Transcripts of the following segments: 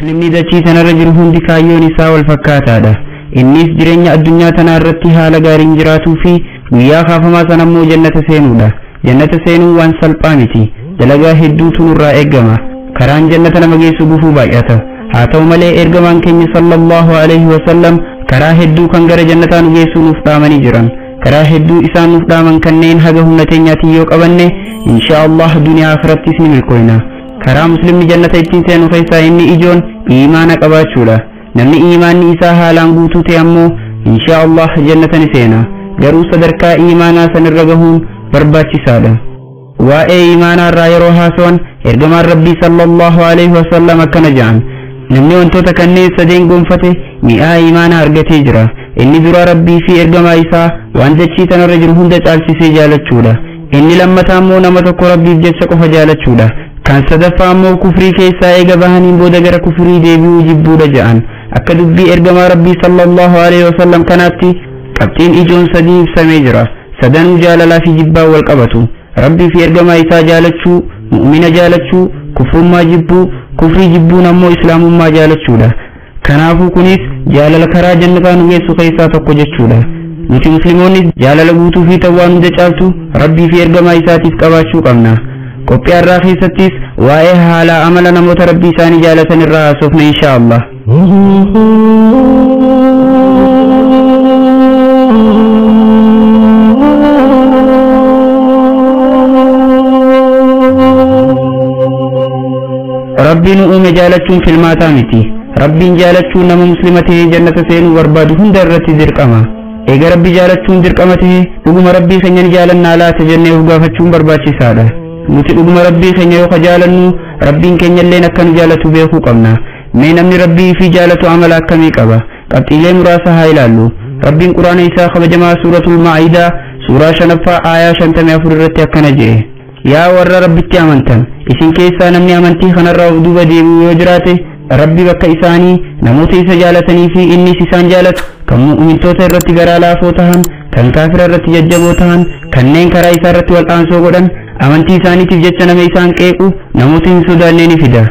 Muslimni dachii tanarra jiru hundi kaayyoon isaa wal fakkaataadha. Innis jireenya addunyaa tanaa irratti haala gaariin jiraatuu fi guyyaa kaafamaa sana immoo jannata seenuudha. Jannata seenuu waan salphaa miti. Dalagaa hedduutu nurraa eegama. Karaan jannata nama geessu gufuu baay'ata. Haa ta'u malee ergamaan keenya sallallahu alaihi wasallam karaa hedduu kan gara jannataa nu geessu nuuf dhaamanii jiran. Karaa hedduu isaan nuuf dhaaman kanneen haga humna teenyaatiin yoo qabanne insha Allah duniyaa akhirattis ni milkooyna. Karaa muslimni jannata ittiin seenu keessaa inni ijoon iimaana qabaachuudha. Namni iimaanni isaa haalaan guutuu ta'e ammoo insha Allah jannata ni seena. Garuu sadarkaa iimaanaa sanirra gahuun barbaachisaadha. Waa'ee iimaanaa irraa yeroo haasawan ergamaan Rabbii sallallahu alaihi wasallam akkana jedhan: namni wantoota kanneen sadeen gonfate mi'aa iimaanaa argatee jira. Inni dura Rabbii fi ergamaa isaa waan dachii tanarra jiru hunda caalchisee jaalachuudha. Inni lammataa immoo nama tokko Rabbiif jecha qofa jaalachuudha. Kan sadaffaa immoo kufrii keessaa eega bahaniin booda gara kufrii deebi'uu jibbuudha jedhan. Akka dubbii ergamaa Rabbii sallallahu alaihi wasallam kanaatti qabxiin ijoon sadii ibsamee jira. Sadanuu jaalalaa fi jibbaa wal qabatu. Rabbii fi ergamaa isaa jaalachuu, mu'mina jaalachuu, kufrummaa jibbuu, kufrii jibbuun ammoo islaamummaa jaalachuudha. Kanaafuu kunis jaalala karaa jannataa nu geessu keessaa tokko jechuudha. Nuti musliimoonni jaalala guutuu fi tawwaan hunda caaltu Rabbii fi ergamaa isaatiif qabaachuu qabna. Qophii har'aa keessattis waa'ee haala amala namoota Rabbii isaanii jaalatan irraa haasofna insha Allah. Rabbiin uume jaalachuun filmaataa miti. Rabbiin jaalachuun nama muslima ta'ee jannata seenuu barbaadu hunda irratti dirqama. Eega Rabbi jaalachuun dirqama ta'e dhuguma Rabbii keenya ni jaalannaa laata jennee of gaafachuun barbaachisaadha. Nuti dhuguma Rabbii keenya yoo jaalannu Rabbiin keenya illeen akka nu jaalatu beekuu qabna. Mee namni Rabbii fi jaalatu amala akkamii qaba? Qabxiilee muraasa haa ilaallu. Rabbiin Quraana isaa kabajamaa suuratul Maa'idaa suuraa 5ffaa aayaa 54 irratti akkana jedhe: yaa warra Rabbitti amantan, isin keessaa namni amantii kanarraa of duuba deebi'u yoo jiraate Rabbi bakka isaanii namoota isa jaalatanii fi innis isaan jaalatu kan mu'mintoota irratti garaa laafoo tahan, kan kaafira irratti jajjaboo tahan, kanneen karaa isaa irratti wal'aansoo godhan, amantii isaaniitiif jecha nama isaan qeequ namoota hin sodaanne ni fida.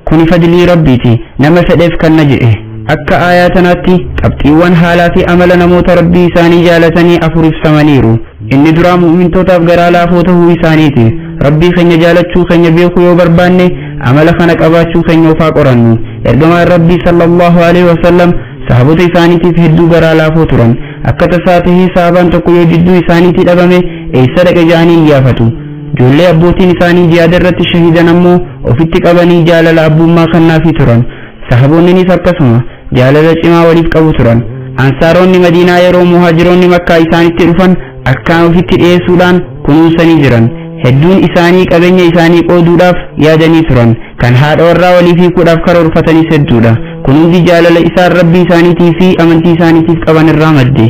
Kuni fadlii Rabbiiti, nama fedheef kanna jedhe. Akka aayaa tanaatti qabxiiwwan haalaa fi amala namoota Rabbii isaanii jaalatanii afur ibsamaniiru. Inni duraa mu'mintootaaf garaa laafoo ta'uu isaaniiti. Rabbii keenya jaalachuu keenya beekuu yoo barbaanne amala kana qabaachuu keenya ofaa qorannu. Ergamaan Rabbii sallallahu alaihi wasallam sahaabota isaaniitiif hedduu garaa laafoo turan. Akka tasaa tahee sahabaan tokko yoo jidduu isaaniitii dhabame eessa dhaqe jedhanii iyyaafatu. Ijoollee abbootiin isaanii jihaada irratti shahiidan ammoo ofitti qabanii jaalala abbummaa kennaafii turan. Sahaboonninis akkasuma jaalala cimaa waliif qabu turan. Ansaaronni Madiinaa yeroo muhaajiroonni Makkaa isaanitti dhufan akkaan ofitti dhiyeessuudhaan kunuunsanii jiran. Hedduun isaanii qabeenya isaanii qooduudhaaf yaadanii turan. Kan haadha warraa waliif hiikuudhaaf karoorfatanis hedduudha. Kun hundi jaalala isaan Rabbii isaaniitii fi amantii isaaniitiif qaban irraa madde.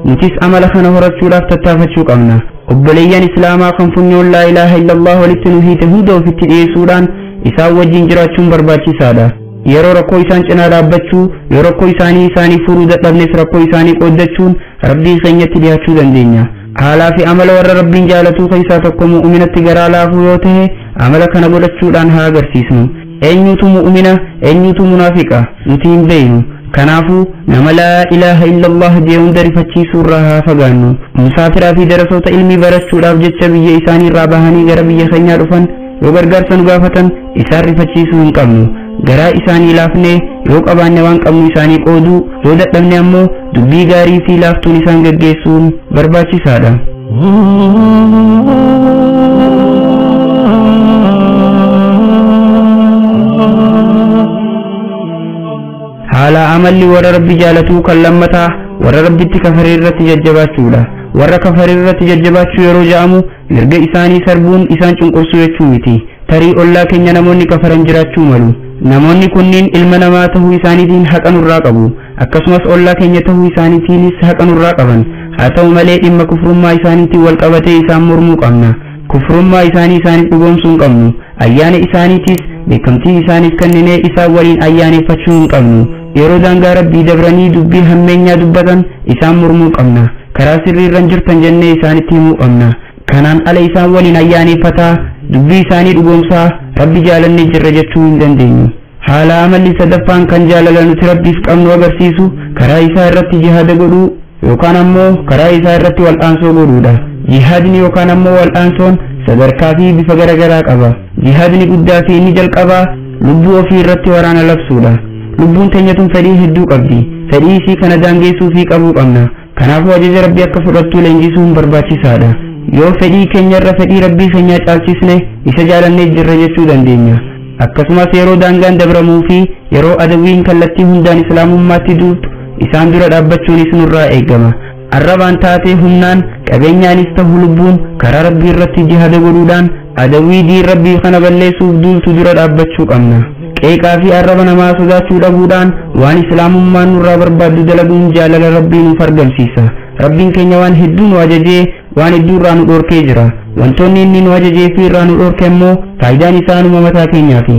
Nutis amala kana horachuudhaaf tattaafachuu qabna. Obboleeyyan Islaamaa kan funyoon laa ilaaha illallah walitti nu hiite hunda ofitti dhiyeessuudhaan isaan wajjin jiraachuun barbaachisaadha. Yeroo rakkoo isaan cinaa dhaabbachuu, yoo rakkoo isaanii isaanii furuu dadhabnes rakkoo isaanii qooddachuun Rabbii keenyatti dhiyaachuu dandeenya. Haalaa fi amala warra Rabbiin jaalatuu keessaa tokko mu'uminatti garaa laafuu yoo ta'e amala kana godhachuudhaan haa agarsiisnu. Eenyutu mu'umina, eenyutu munaafiqa nuti hin beeknu. Kanaafuu nama laa ilaaha illallah jee hunda rifachiisuu irraa haa fagaannu. Musaafiraa fi darasoota ilmii barachuudhaaf jecha biyya isaanii irraa bahanii gara biyya keenyaa dhufan yoo gargaarsa nu gaafatan isaan rifachiisuu hin qabnu. Garaa isaanii laafnee yoo qabaanne waan qabnu isaanii qooduu, yoo dadhabne ammoo dubbii gaarii fi laaftuun isaan gaggeessuun barbaachisaadha. Haala amalli warra Rabbi jaalatuu kan lammataa warra Rabbitti kafaree irratti jajjabaachuudha. Warra kafaree irratti jajjabaachuu yeroo jedhamu mirga isaanii sarbuun isaan cunqursuu jechuu miti. Tarii ollaa keenya namoonni kafaran jiraachuu malu. Namoonni kunniin ilma namaa ta'uu isaaniitiin haqa nurraa qabu. Akkasumas ollaa keenya ta'uu isaaniitiinis haqa nurraa qaban. Haa ta'u malee dhimma kufrummaa isaaniitiin wal qabatee isaan mormuu qabna. Kufrummaa isaanii isaaniif dhugoomsuu hin qabnu. Ayyaana isaaniitis beekamtii isaaniif kenninee isaan waliin ayyaaneffachuu hin qabnu. Yeroo daangaa Rabbii dabranii dubbii hammeenyaa dubbatan isaan mormuu qabna. Karaa sirrii irra jirtan jennee isaanitti himuu qabna. Kanaan ala isaan waliin ayyaaneffataa dubbii isaanii dhugoomsaa Rabbi jaalannee jirra jechuu hin dandeenyu. Haala amalli sadaffaan kan jaalala nuti Rabbiif qabnu agarsiisu karaa isaa irratti jihaada godhuu yookaan ammoo karaa isaa irratti wal'aansoo godhuudha. Jihaadni yookaan ammoo wal'aansoon sadarkaa fi bifa garaagaraa qaba. Jihaadni guddaa fi inni jalqabaa lubbuu ofii irratti waraana labsuudha. Lubbuun teenya tun fedhii hedduu qabdi. Fedhii isii kana daangeessuu fi qabuu qabna. Kanaafuu ajaja Rabbii akka fudhattu leenjisuun barbaachisaadha. Yoo fedhii keenya irra fedhii Rabbii keenyaa caalchisne isa jaalannee jirra jechuu dandeenya. Akkasumas yeroo daangaan dabramuu fi yeroo adawwiin kallattii hundaan islaamummaatti duutu isaan dura dhaabbachuunis nurraa eegama. Arrabaan taatee humnaan qabeenyaanis ta'u lubbuun karaa Rabbii irratti jihaada godhuudhaan adawwii diin Rabbii kana balleessuuf duultu dura dhaabbachuu qabna. Qeeqaa fi arraba namaa sodaachuu dhabuudhaan waan islaamummaan nurraa barbaaddu dalaguun jaalala Rabbii nuuf argamsiisa. Rabbiin keenya waan hedduu nu ajajee waan hedduu irraa nu dhorkee jira. Wantoonni inni nu ajajee fi irraa nu dhorke immoo faayidaan isaa numa mataa keenyaafi.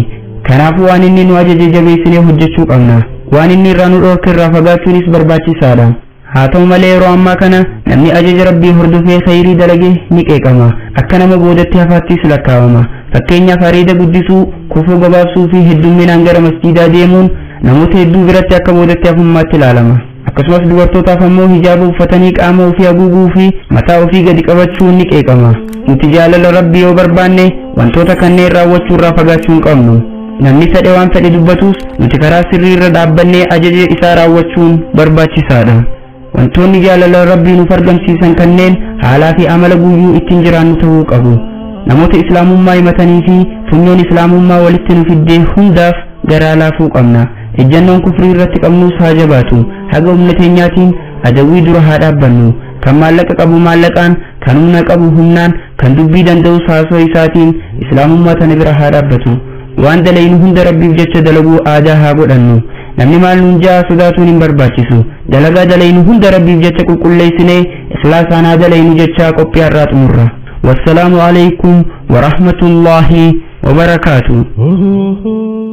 Kanaafuu waan inni nu ajaje jabeessinee hojjechuu qabna. Waan inni irraa nu dhorke irraa fagaachuunis barbaachisaadha. Haa ta'u malee yeroo ammaa kana namni ajaja Rabbii hordofee khayrii dalage ni qeeqama. Akka nama boodatti hafaattis lakkaawama. Fakkeenyaaf areeda guddisuu, kofoo gabaabsuu fi heddumminaan gara masjiidaa deemuun namoota hedduu biratti akka boodatti hafummaatti ilaalama. Akkasumas dubartootaaf ammoo hijaaba uffatanii qaama ofii haguuguu fi mataa ofii gadi qabachuun ni qeeqama. Nuti jaalala Rabbii yoo barbaanne wantoota kanneen raawwachuu irraa fagaachuu hin qabnu. Namni fedhe waan fedhe dubbatus nuti karaa sirrii irra dhaabbannee ajaja isaa raawwachuun barbaachisaadha. Wantoonni jaalala Rabbii nuuf argamsiisan kanneen haalaa fi amala guyyuu ittiin jiraannu ta'uu qabu. Namoota islaamummaa himatanii fi funyoon islaamummaa walitti nu fiddee hundaaf garaa laafuu qabna. Ejjannoon kufrii irratti qabnus haa jabaatu. Haga humna teenyaatiin adawwii dura haa dhaabbannu. Kan maallaqa qabu maallaqaan, kan humna qabu humnaan, kan dubbii danda'us haasoo isaatiin islaamummaa tana bira haa dhaabbatu. Waan dalaynu hunda Rabbiif jecha dalaguu aadaa haa godhannu. Namni maal nuun ja'a sodaatuun hin barbaachisu. Dalagaa dalaynu hunda Rabbiif jecha qulqulleessinee ikhlaasaan haa dalaynu jecha qophii har'aa xumurra. Wassalaamu alaikum wa rahmatullahi wa barakaatuh.